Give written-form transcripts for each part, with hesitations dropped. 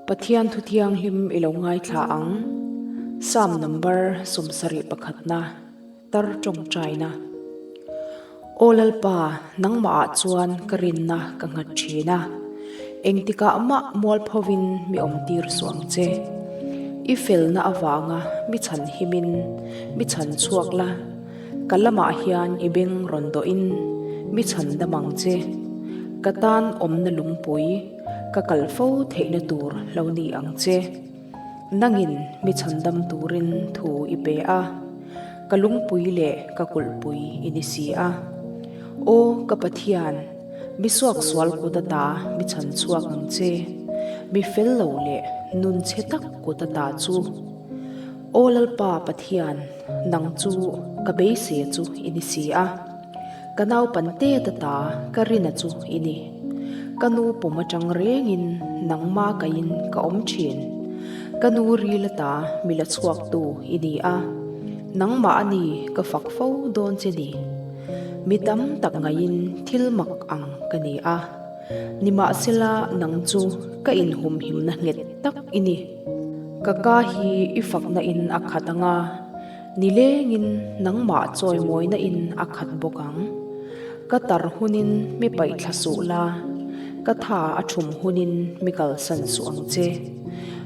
Pathian thu thianghlim i lo ngaithla ang. Psalm number 70 pakhatna, tar tawngtaina. Aw Lalpa, nangmahah chuan ka rinna ka nghat thin a, engtikah mah mualphovin mi awmtir suh ang che. I felna avanga mi chhan himin mi chhan chhuak la, Ka lamah hian i beng rawn dawhin mi chhan dam ang che. Ka tan awmna lungpui ka kal fo theihna tur lo ni ang che. Nangin mi chhan dam turin thu i pe a, ka lungpui leh ka kulhpui i ni si a. Aw ka Pathian, mi suaksual kut ata mi chhan chhuak ang che, mi fel lo leh nun chhe tak kut ata chu. Aw Lalpa Pathian, nang chu ka beisei chu i ni si a, ka naupan tet ata ka rina chu i ni. Ka nu pum atang rengin nangma kaiin ka awm thin. Ka nu ril ata mi la chhuaktu i ni a, nangmah a ni ka fak fo dawn che ni. Mi tam tak ngaiin thil mak ang ka ni a, nimahsela nang chu ka inhumhimna nghet tak i ni. Ka ka hi i fakna in a khat ang a, nilengin nangmah chawimawina in a khat bawk ang. Ka tar hunin mi paih thla suh la, ka tha a thum hunin mi kalsan suh ang che.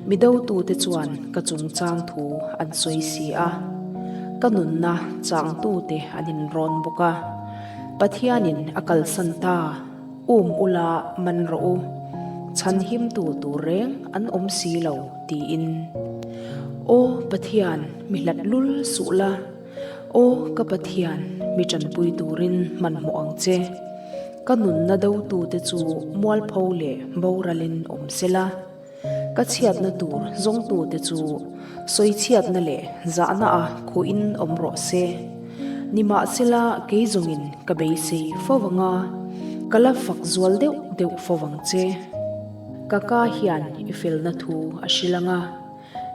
Mi dotute chuan ka chungchang thu an sawi si a, ka nunna changtute an inrawn bawk a. Pathianin a kalsan ta. Um ula man rawh u, chhan himtu tur reng an awm si lo, tiin. Aw Pathian, mi hlat lul suh la, aw ka Pathian, mi tanpui turin hmanhmawh ang che. Ka nunna dotute chu mualpho leh boralin awm sela. Ka chhiatna tur zawngtute chu sawichhiatna leh zahna a khuhin awm rawh se. Nimahsela kei zawngin ka beisei fo ang a, ka la fak zual deuh deuh fo ang che. Ka ka hian i felna thu a hril ang a,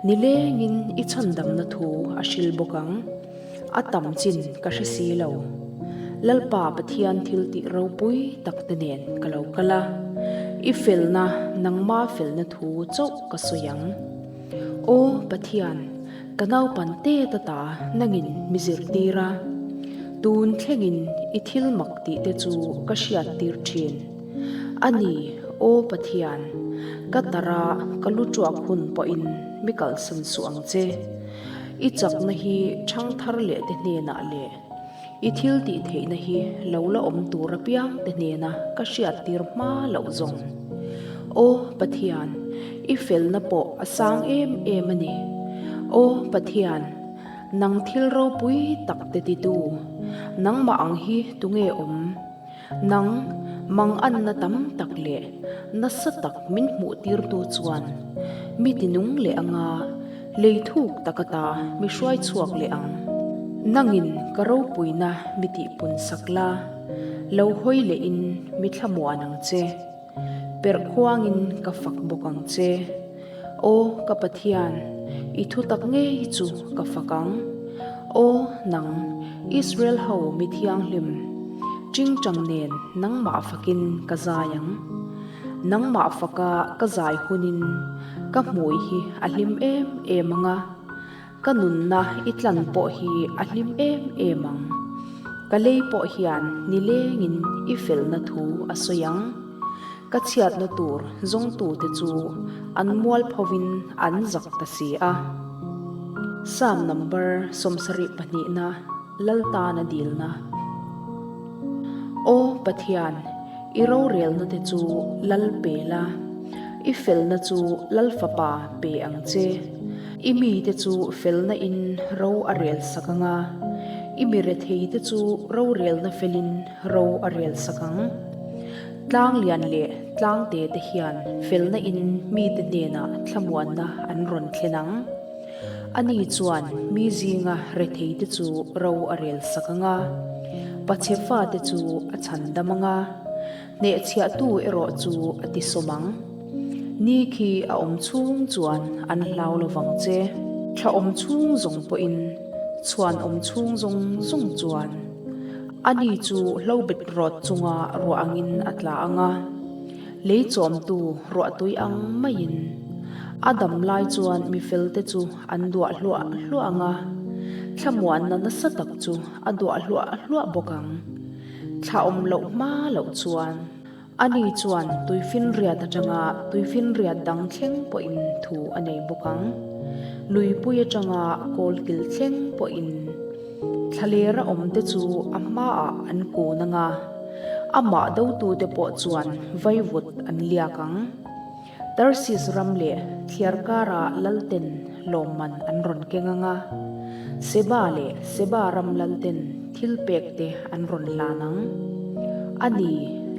nilengin i chhandamna thu a hril bawk ang. A tam chin ka hre si lo. Lalpa Pathian thil tih ropui tak te nen ka lo kal a, i felna nangma felna thu chauh ka sawi ang. Aw Pathian, ka naupan tet ata nangin mi zirtir a, tun thlengin i thil mak tih te chu ka hriat tir thin. A ni, Aw Pathian, ka tara ka lu tuak hun pawhin mi kalsan suh ang che. I chakna hi ṭhangthar leh te hnenah leh i thil tih theihna hi lo la awm tur apiang te hnena ka hriattir hma loh zawng. Aw Pathian, i felna pawh a sang em em a ni. Aw Pathian, nang thil ropui tak te titu, nangmah ang hi tunge awm? Nang, manganna tam tak leh nasa tak min hmuh tirtu chuan mi tinung leh anga lei thuk tak ata mi hruai chhuak leh ang. Nangin ka ropuina mi tihpun sak la, lo hawi lehin mi thlamuan ang che. Perh khuangin ka fak bawk ang che. Aw ka Pathian, i thutak ngei chu ka fak ang. Aw nang, Israel ho mi thianghlim, tingtang nen nangmah fakin ka zai ang. Nangmah faka ka zai hunin ka hmui hi a hlim em em ang a, ka nunna i tlan pawh hi a hlim em em ang. Ka lei pawh hian nilengin i felna thu a sawi ang. Ka chhiatna tur zawngtute chu an mualphovin an zak ta si a. Psalm number 70 pahnihna Laltana dilna. Aw Pathian, i rorelna te chu Lal pe la, i felna chu Lal Fapa pe ang che. I mite chu felna in ro a rel sak ang a, i mi rethei te chu rorelna felin ro a rel sak ang. Tlang lian leh tlang te te hian felna in mite hnenah thlamuanna an rawn thlen ang. Ani chuan mi zinga rethei te chu ro a rel sak ang a, pachhe fate chu a chhan dam ang a, hnehchhiahtu erawh chu a tisawm ang. Ni khi a awm chhung chuan an hlau lovang che. Thla awm chhung zawng pawhin chhuan awm chhung zawng zawng chuan. Ani chu hlobet rawt chunga ruah angin a tla ang a, lei chawmtu ruahtui ang maiin. A dam lai chuan mi felte chu an duah hluah hluah ang a, thlamuanna nasa tak chu a duah hluah hluah bawk ang. Thla awm loh hma loh chuan ani chuan tuifinriat atanga tuifinriat dang thleng pawhin thu a nei bawk ang. Luipui atanga kawlkil thleng pawhin thlalera awmte chu a hmaah an kun ang a, amah dotute pawh chuan vaivut an liak ang. Tarsis ram leh thliar kara lalten lawmman an rawn keng ang a, Seba leh Seba ram lalten thil pek te an rawn hlan ang. A ni,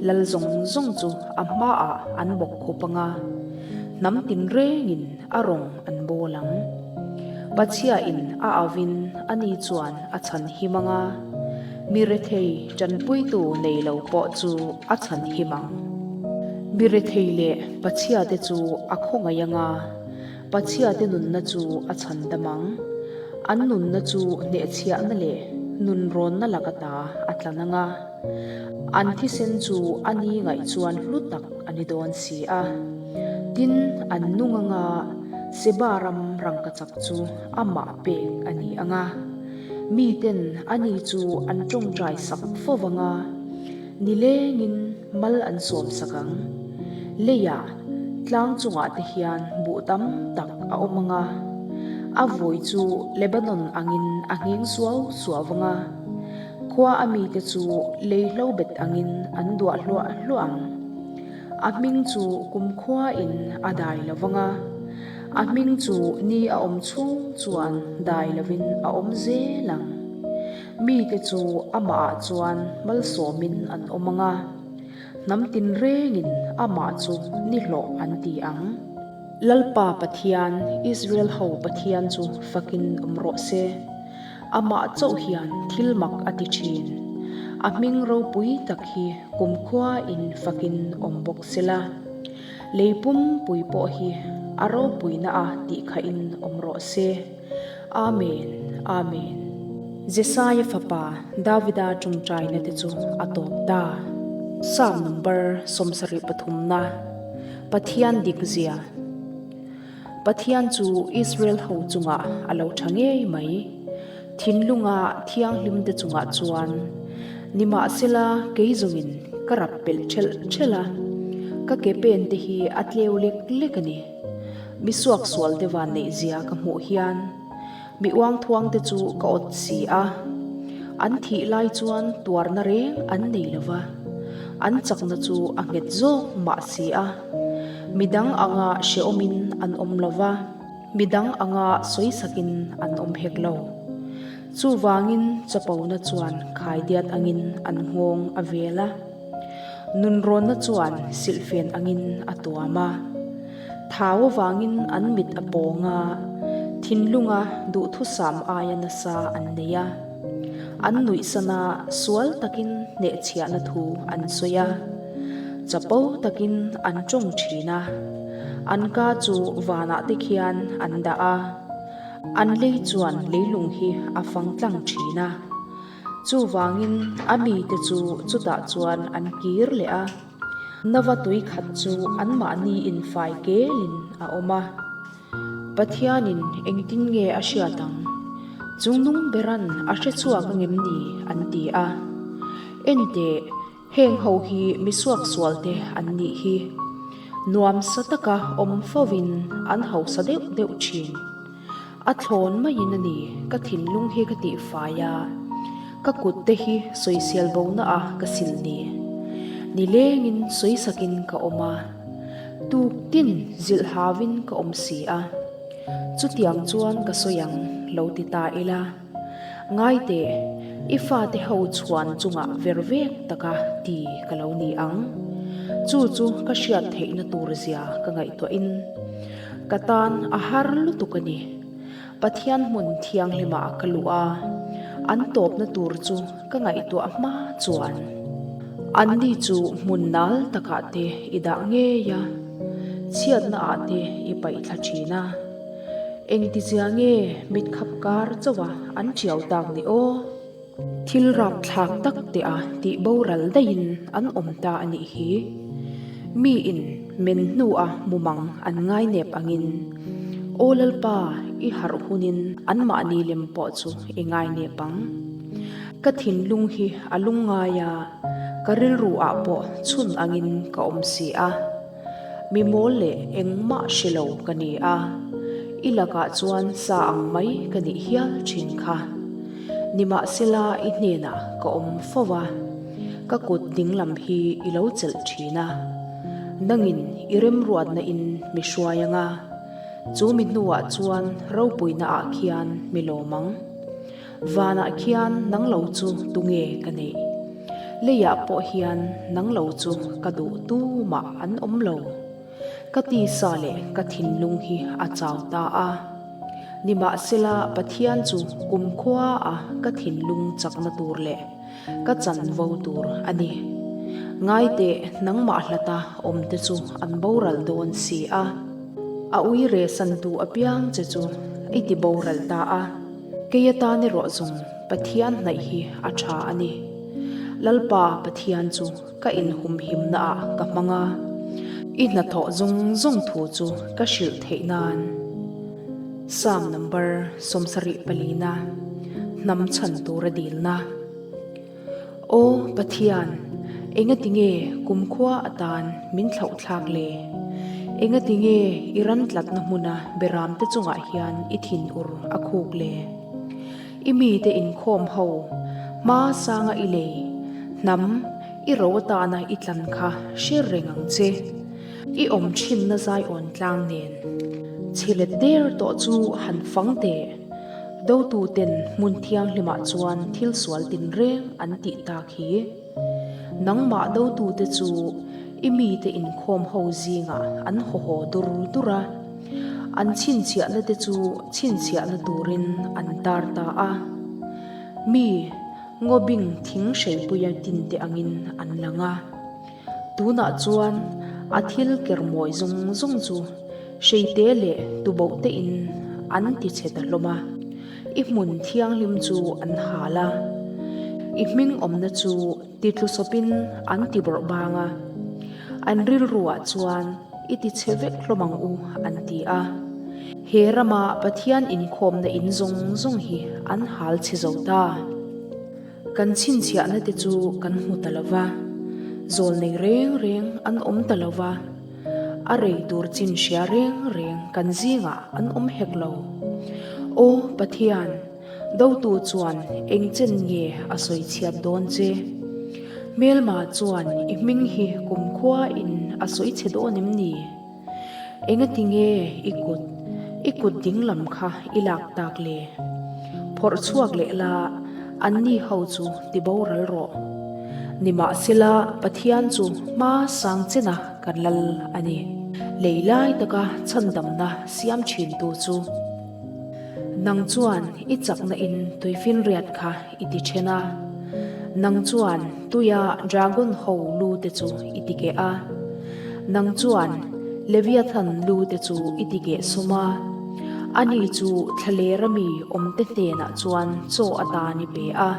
lal zawng zawng chu a hmaah an bawk khup ang a, hnam tinrengin a rawng an bawl ang. Pachhiain a auvin ani chuan a chhan him ang a, mi rethei tanpuitu nei lo pawh chu a chhan him ang. Mi rethei leh pachhiate chu a khawngaih ang a, pachhiate nunna chu a chhan dam ang. An nunna chu hnehchhiahna leh nunrawnna laka ta a tlan ang a, an thisen chu a ni ngaih chuan hlu tak a ni dawn si a. Tin, an nung ang a, Seba ram rangkachak chu amah pek a ni ang a. Miten ani chu an tawngtai sak fo vang a, nilengin mal an sawm sak ang. Leiah tlang chungah te hian buh tam tak a awm ang a, a vawi chu Lebanon angin a ngheng suau suau vang a, khua a mite chu lei hlo bet angin an duah hluah hluah ang. A hming chu kumkhuain a dai lo vang a, a hming chu ni a awm chhung chuan dai lovin a awm zel ang. Mite chu amahah chuan malsawmin an awm ang a, hnam tinrengin amah chu nihlawh an ti ang. Lalpa Pathian, Israel ho Pathian chu fakin awm rawh se. Amah chauh hian thil mak a ti thin. A hming ropui tak hi kumkhua in fakin awm bawk sela. Lei pumpui pawh hi a ropuina a tih khahin awm rawh se. Amen, Amen. Jesaia fapa Davida tawngtaina te chu a tawp ta. Psalm number 73 na, Pathian dik zia. Pathian chu Israel ho chungah a lo tha ngei mai. Thinlunga thianghlimte chungah chuan, Nimahsela kei zawngin ka rap pelh thelh thelh a, ka ke pente hi a tleu lek lek a ni. Mi suaksualte vanneihzia ka hmuh hian, Mi uangthuangte chu ka awt si a, an thih lai chuan tuarna reng an nei lo va, an chakna chu a nghet zawk mah si a. Midang anga hrehawmin an awm lo va, midang anga sawisakin an awm hek lo. Chuvangin chapona chuan khaidiat angin an nghawng a vel a. Nunrawnna chuan silhfen angin a tuam a. Thau avangin an mit a pawng a, thinlunga duhthusam aia nasa an nei a. An nuihsan a, sual takin hnehchhiahna thu an sawi a. Chapo takin an tawng thin a. An ka chu vanah te khian an dah a. An lei chuan leilung hi a fang tlang thin a. Chuvangin a mite chu chutah chuan an kir leh a, Nova tui khat chu anmahni infai kelin a awm a. Pathianin engtin nge a hriat ang? Chungnung beran a hre chhuak angem ni? an ti a. Enteh, heng ho hi mi suaksualte an nih hi. Nuamsa taka awm fovin an hausa deuh deuh thin. A thlawn maiin a ni, ka thinlung hi ka tihfai a, ka kut te hi sawisel bona ah ka sil ni. Nilengin sawisakin ka awm a, tuk tin zilh hauin ka awm si a. Chutiang chuan ka sawi ang lo ti ta ila. Ngaiteh, i fate ho chhuan chungah ver vek taka ti ka lo ni ang. Chu chu ka hriat theihna tur zia ka ngaihtuahin ka tan a har lutuk a ni. Pathian hmun thianghlimah ka luh a, an tawpna tur chu ka ngaihtuah hma chuan anni chu hmun nal takah te i dah ngei a, chhiatna ah te i paih thla thin a. Engtizia nge mit khap kar chauh a an chiau tak ni aw? Thil rapthlak tak te a tih boral daihin an awm ta a nih hi. Mi in Men hnua mumang an ngainep angin, Aw Lalpa, i harh hunin anmahni lem pawh chu i ngainep ang. Ka thinlung hi a lungngai a, ka rilru ah pawh chhun angin ka awm si a. Mi mawl leh engmah hre lo ka ni a, i lakah chuan sa ang mai ka nih hial thin kha. Nimahsela i hnenah ka awm fo va, ka kut dinglam hi i lo chelh thin a. Nangin i remruatna in mi hruai ang a, chu mi hnuah chuan ropuina ah khian mi lawm ang. Vanah khian nang lo chu tunge ka neih? Leiah pawh hian nang lo chu ka duh tumah an awm lo. Ka tisa leh ka thinlung hi a chau ta a. Nimahsela Pathian chu kumkhua a ka thinlung chakna tur leh ka chanvo tur a ni. Ngaiteh nangmah hlata awmte chu an boral dawn si a. A ui rehsantu apiang che chu i ti boral ta a. Kei atan erawh zawng Pathian hnaih hi a tha a ni. Lalpa Pathian chu ka inhumhimna ah ka hmang a, i hnathawh zawng zawng thu chu ka hrilh theih nan. Psalm number 74 palina, Hnam chhan tura dilna. Aw Pathian, engatinge kumkhua atan min thlauh thlak le? Engatinge i ran tlatna hmuna beramte chungah hian i thinur a khuk le? I mite inkhawm ho, hma sanga i lei, hnam i ro atana i tlan kha hre reng ang che. I awm thinna zaiawn tlang nen chhe let der tawh chu han fang teh. Dotuten hmun thianghlimah chuan thil sual tinreng an tih tak hi. Nangmah dotute chu i mite inkhawm ho zingah an haw haw dur dur a, an chhinchhiahna te chu chhinchhiahna turin an tar ta a. Mi ngawbing thing hreipuia tinte angin an lang a. Tunah chuan a thil ker mawi zawng zawng chu hreite leh tuboh tein an ti chhe ta hlawm a, i hmun thianghlim chu an hal a, i hming awmna chu ti tlusawpin an ti bawrh bang a, an rilruah chuan i ti chhe vek hlawm ang u an ti a. He rama Pathian inkhawmna in zawng zawng hi an hal chhe zo ta. Kan chhinchhiahna te chu kan hmu ta lo va, zawl nei reng reng an awm ta lo va, a rei tur chin hria reng reng kan zingah an awm hek lo. Aw Pathian, dotu chuan eng chen nge a sawi chhiat dawn che? Hmelma chuan i hming hi kumkhua in a sawi chhe dawn em ni? Engati nge i kut, i kut dinglam kha i lak tak le? Phawrh chhuak leh la, anni ho chu ti boral rawh. Nimahsela, Pathian chu hma sang chena kan lal a ni. Lei lai taka chhandamna siam thintu chu. Nang chuan i chakna in tuifinriat kha i ti then a, nang chuan tuia dragon ho lu te chu i ti keh a, nang chuan Leviathan lu te chu i ti keh sum a, ani chu thlalera mi awmte hnenah chuan chaw atan i pe a,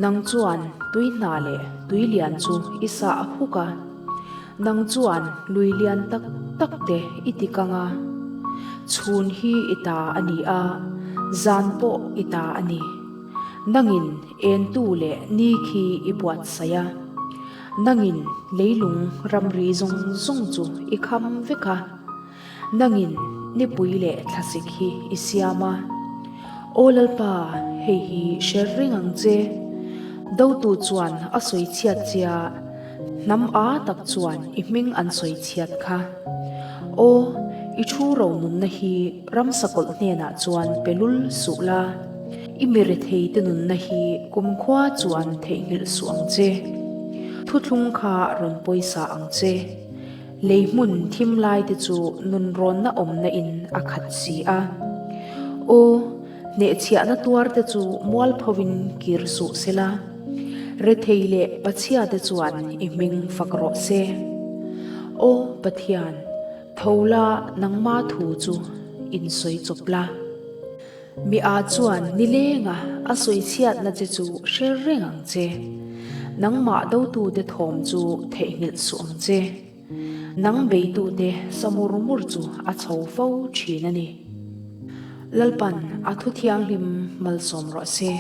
nang chuan tui hna leh tui lian chu i sah huk a. Nang chuan lui lian tak tak te i ti kang a, chhun hi i ta a ni a, zan pawh i ta a ni. Nangin entu leh ni khi i buatsaih a, nangin leilung ramri zawng zawng chu i kham vek a. Nangin nipui leh thlasik hi i siam a. Aw Lalpa, hei hi hre reng ang che. Dotu chuan a sawi chhiat che a, hnam a tak chuan i hming an sawi chhiat kha. Aw, i thu ro nunna hi ramsa kawlh hnenah chuan pe lul suh la, i mi retheite nunna hi kumkhua chuan theihnghilh suh ang che. Thuthlung kha rawn pawisa ang che. Lei hmun thim lai te chu nunrawnna awmna in a khat si a. Aw, hnehchhiahna tuar te chu mualpho in kir suh se la, rethei leh pachhia te chuan i hming fak rawh se. Aw Pathian, tho la nangma thu chu in sawi chawp la. Mi a chuan nilenga a sawi chhiatna che chu hre reng ang che. Nangmah dotute thawm chu theihnghilh suh ang che. Nang beitute sa mur mur chu a chho fo thin a ni. Lalpan a thu thianghlim malsawm rawh se.